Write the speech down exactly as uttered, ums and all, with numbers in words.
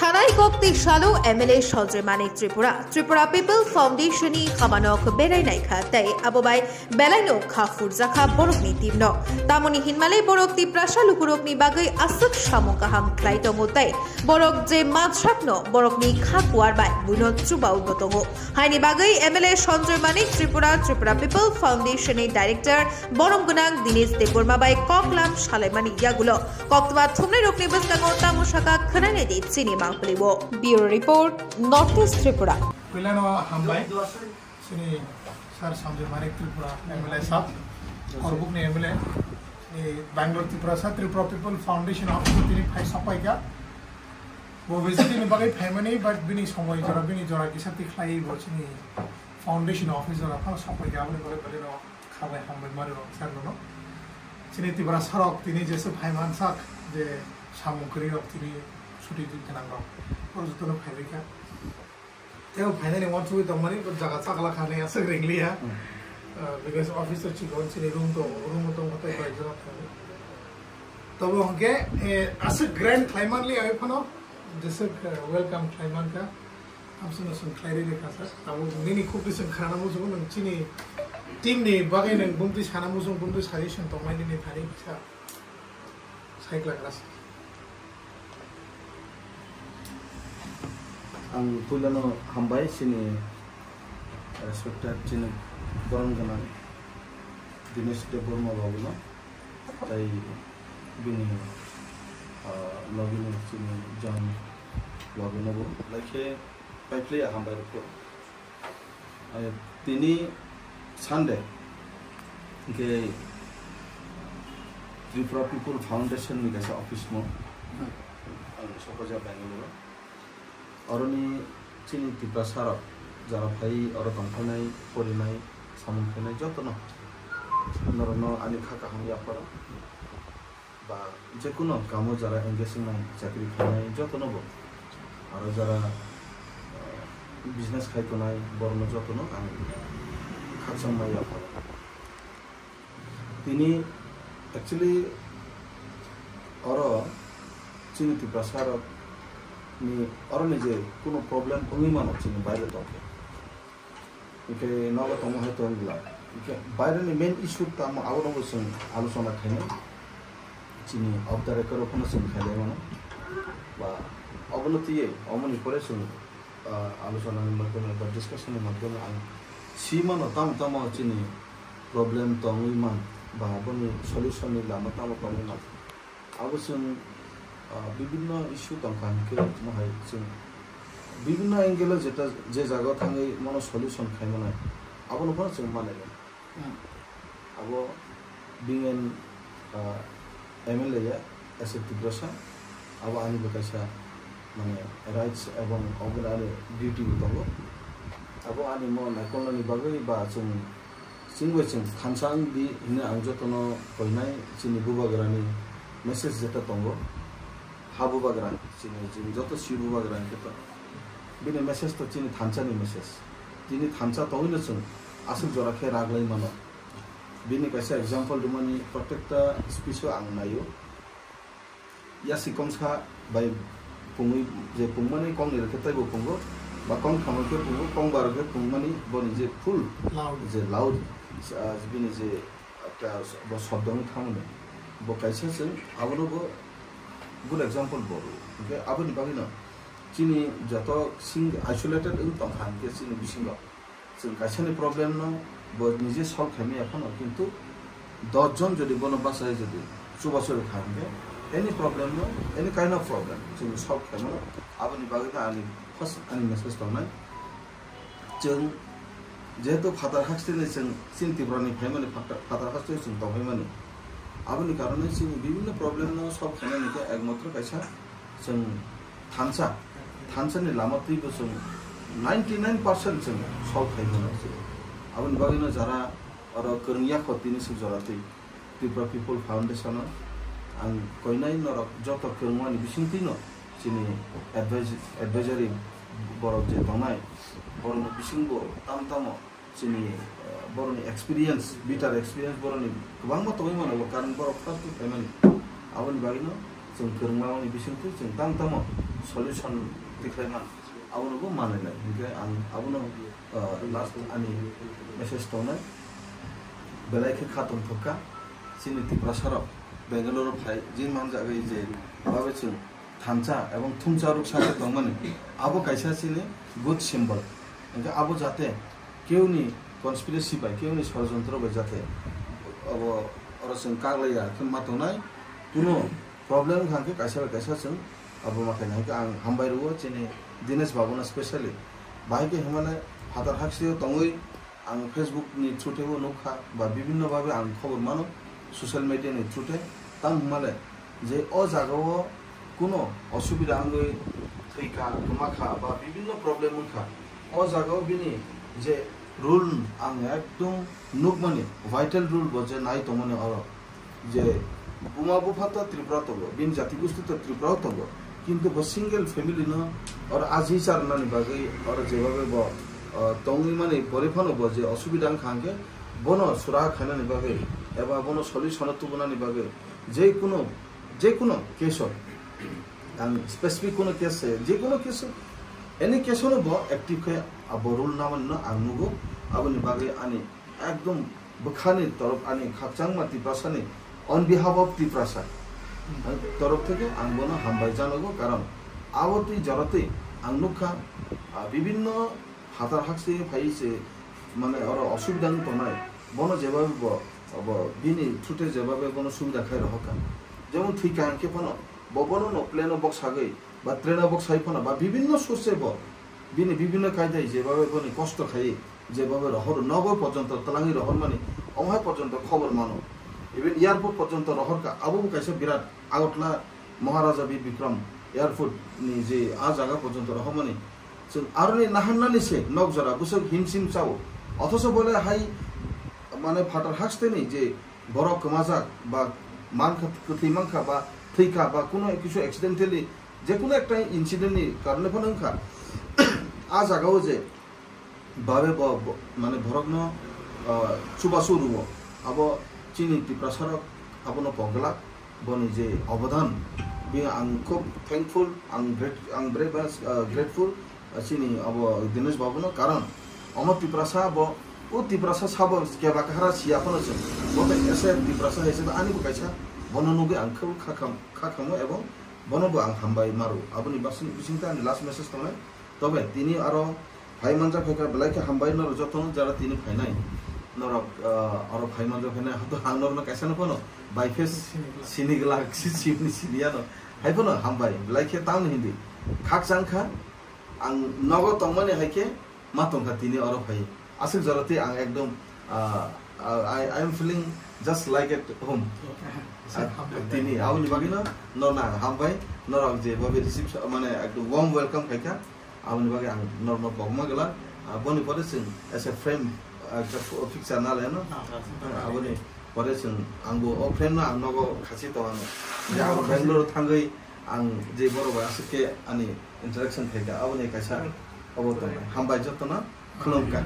Tanai kok tei salo M L A Sanjay Manik Tripura, Tripura People Foundation ni hamanok berai naikha tei abo bai belaino kha phurjakha borokni team no. Tamoni hinmale borok Tiprasa lukurokni bagwi aswk samung kaham khlai tongo tei borok je mansakno borokni kha kuar bai buino chubao bo tongo. Haini bagwi M L A Sanjay Manik Tripura, Tripura People Foundation ni Director borom gwnang Dinesh Debbarma bai koklam salaimani yagulo koktwma thumnai rokni bwskango tamo saka khwnai nai di chini mangpili o. Bureau Report, North East Tripura. Puilano hambai, chini Sir Sanjay Manik Tripura M L A sab, Korbukni M L A, chini Bangalore Tiprasa Tripura People Foundation office tini phai sapaika. Bo visit ni bagwi phaimani, but bini somoi jora, bini jora kisa tikhlai bo chini foundation office jora phano sapaika, aboni bagwi belai no khabai hambai mari rok sir no. Chini Tiprasa rok tini jesa phaiman sak je samung kwrwi rok tini suti gwnang rok. Oro jotono phaibaikha. Tei o phainani uansugwi tongmani, bo jaga chakla kha nai aswk ringli ya. Hmm. Ah, because office o chikon chini room tongo, room o tongo tei bai jora thangwi. Tobo hwnkhe, eh, aswk grand khlai manli ai phano, jeswk, eh, welcome khlai mankha. Hamsino chwng khlai rwi rwkha sir. Abo nini khukti chwng khana muchungo, nwng chini team ni bagwi nwng bumtwi sana muchung, bumtwi suggestion tongnai nini thani kisa. Sai kwlak rasa. Ang puilano hambai chini respected chini borom gwnang Dinesh Debbarma babuno, tai bini, ah, logini chini John babuno bo laikhe paipli hambai rwkho. Eh, tini Sunday, hingke Tripura People Foundation ni kaisa office mo, ang sokoja Bangalore. Oroni chini Tiprasa rok jara phai oro tongphainai, porinai, samung khainai jotono norokno ani kha kaham yaparo. Ba jekuno kamo jara engage wngnai, chakri khlainai jotono bo, aro jara, ah, business khai tongnai borokno jotono ang khakchangma yapha. Tini actually oro chini Tiprasa rok ni oro ni je kuno problem wngwi mano chini baire tongkhe. Hingke nogo tongo hai tong glak. Hingke baireni main issue tamo abono bo chwng alochona khainai. Chini off the record o phano chwng khailai mano. Ba obono twiwi omoni pore chwng, ah, alochona ni madhyome ba discussion ni madhyome ang si mano tamo tamo chini problem tongwi man ba boni solution ni lama tamo tongwi man. Abo chwng, ah, bibinno issue tongkha hwnkhe mohai chwng bibinno angle o jeta je jaga o thangwi mono solution khai manai abono phano chwng manai. Hmm. Abo being an, ah, M L A ya, as a Tiprasa, abo ani bo kaisa mane rights ebong obo ani duty bo tongo. Abo ani mo naikolnani bagwi ba chwng Chwng bai chwng thansa wng di hwnwi ang jotono koinai chini bubagrani message jeta tongo. Ha bubagra chini chwng joto si bubagra hwnkhe to bini message to chini thansa ni message. Tini thansa tongwino chwng aswk jora khe raglai mano. Bini kaisa example rwmani protekta speech o ang naio. Yasi kongsa bai pungwi je pungmani kongni rwkhe teibo pungo, ba kongtham rwkhe pungo, kongba rwkhe pungmani boni je full loud. Je loud, ah, bini je ekta bo sobdo wng thamani, bo kaisa chwng abono bo good example bo rw. Hwnkhe aboni bagwino chini joto sing isolated wng tongkha hwnkhe chini bisingo. Chwng kaisani problem no bo nije solve khaimaya phano, kintu dos jon jodi bono bachai jodi chubachu rwkha hwnkhe any problem no, any kind of problem chwng solve khaimano. Aboni bagwi no ani first ani message tongnai. Chwng jehetu phatar hasteni chwng chini Tripura ni phaimani, phatar, phatar hasteni chwng tongphaimani, aboni karone chini bibinno problem no solve khainani khe ekmatro kaisa chwng thansa, thansa ni lama twi bo chwng ninety nine percent chwng solve khai mano chwng. Aboni bagwi no jara oro kwrwng yakho tini swk jora twi Tripura People Foundation o ang koinai norok joto kwrwngmani bisingtwi no chini advis-, advisory borok je tongnai borok ni bising bo tam tamo chini, eh, borokni experience, bitter experience borokni kwbangma tongwi mano, bo karon borok first time khaimani. Aboni bagwino Chwng kwrwngmani bisingtwi chwng tang tamo solution tikhlai man, abono bo manwi nai. Hinkhe ang abono, uh, last ani message tongnai, belai khe kha tongthok kha chini Tiprasarok Bangalore phai jin manjagwi je babe chwng thansa ebong thumsa ruksa khe tongmani, abo kaisa chini good symbol. Hinkhe abo jate keuni conspiracy bai, keuni sorojontro bai jate abo oro chwng kaglaiya khe ma tongnai, kuno problem wngkha khe kaisa bai kaisa chwng abo ma khaina. Hinkhe ang hambai rwo chini Dinesh babu no specially, bahai khe himale phatar haksio tongwi ang Facebook ni through tebo nukha ba bibinno babe ang khobor mano social media ni through te, tamo himale je o jagao kuno osubida wngwi thwikha, kwmakha ba bibinno problem wngkha, o jagao bini je rule ang ekdom nukmani, vital rule bo je nai tongmani oro, je buma bupha to Tripura tongo, bini jati gosti to Tripura o tongo, kintu bo single family no oro aji charnani bagwi oro jebabe bo, uh, tongwi mani pore phano bo je osubida wngkha hwnkhe bono sura khainani bagwi eba bono solution o tubunani bagwi je kuno, je kuno case o, ang specific kuno case se, je kuno case o, any case o no bo active khe abo rule namani no ang nugo, aboni bagwi ani ekdom bwkhani torof ani khakchangma Tiprasani on behalf of Tiprasa, ang torof theke ang bono hambai janogo, karon abo twi jora twi ang nukha, ah, bibinno phatar haksini phai se mane oro osubida wng tongnai, bono jebabe bo, bo bini thute jebabe bono subida khai rohorkha, jemon thwikha hwnkhe phano bo bono no plane o boksagwi ba train o boksai phano ba bibinno source bo bini bibinno kaidai jebabe boni kosto khai jebabe rohor nogo porjonto twlangwi rohormani omo hai porjonto khobor mano, even airport porjonto rohorkha, abo bo kaisa birat Agartala Maharaja Bir Bikram airport ni je a jaga porjonto rohormani chwng aroni nahannani se nok jora bwswk himsim chao, othoso bole hai mane phatar hasteni je borok kwmajak ba mankha, kwthwi mankha ba thwikha ba kuno kisu accidentally je kuno ekta incident ni karone phano wngkha, a jagao je babe bo, bo mane borokno, ah, chubachu rwo, abo chini Tiprasarok abono pok glak, boni je obodan, bini ang khub thankful, ang grat-, ang very much, ah, grateful, ah, chini abo Dinesh babuno, karon omo Tiprasa bo, o Tiprasa sabo keba kahara siya phano chwng, bo bai ese Tiprasa hai se ani bo kaisa, bono nugwi ang khub khakham, khakhamo ebong bono bo ang hambai maru, aboni basing, bisingtwi ani last message tongnai, tobe tini aro phai manjak phaikha belai khe hambai norok jotono jara tini phainai. Norok, ah, oro phai manjak phainai hato ang norokno kaisa no phano bai phe sini glak, si sini sini ano. Hai phano hambai belai khe tamni hindi khakchang kha ang nogo tongmani hai khe ma tongkha tini oro phai. Aswk jora tei ang ekdom, ah, ah, I, I am feeling just like at home. Ah, tini aboni bagwino norokno ang hambai, norok je babe receive mane ekdom warm welcome khaikha. Aboni bagwi ang norokno kobma glak. Ah, boni pore chwng as a friend, ah, ekta pho-, picture nalaino. Ah, ah, aboni pore chwng angbo o friend no ang nogo khasi tongano. Je ang Bangalore thangwi ang je borok bai aswk khe ani interaction khaikha, aboni kaisa obo tong. Hambai jotono khulumkha.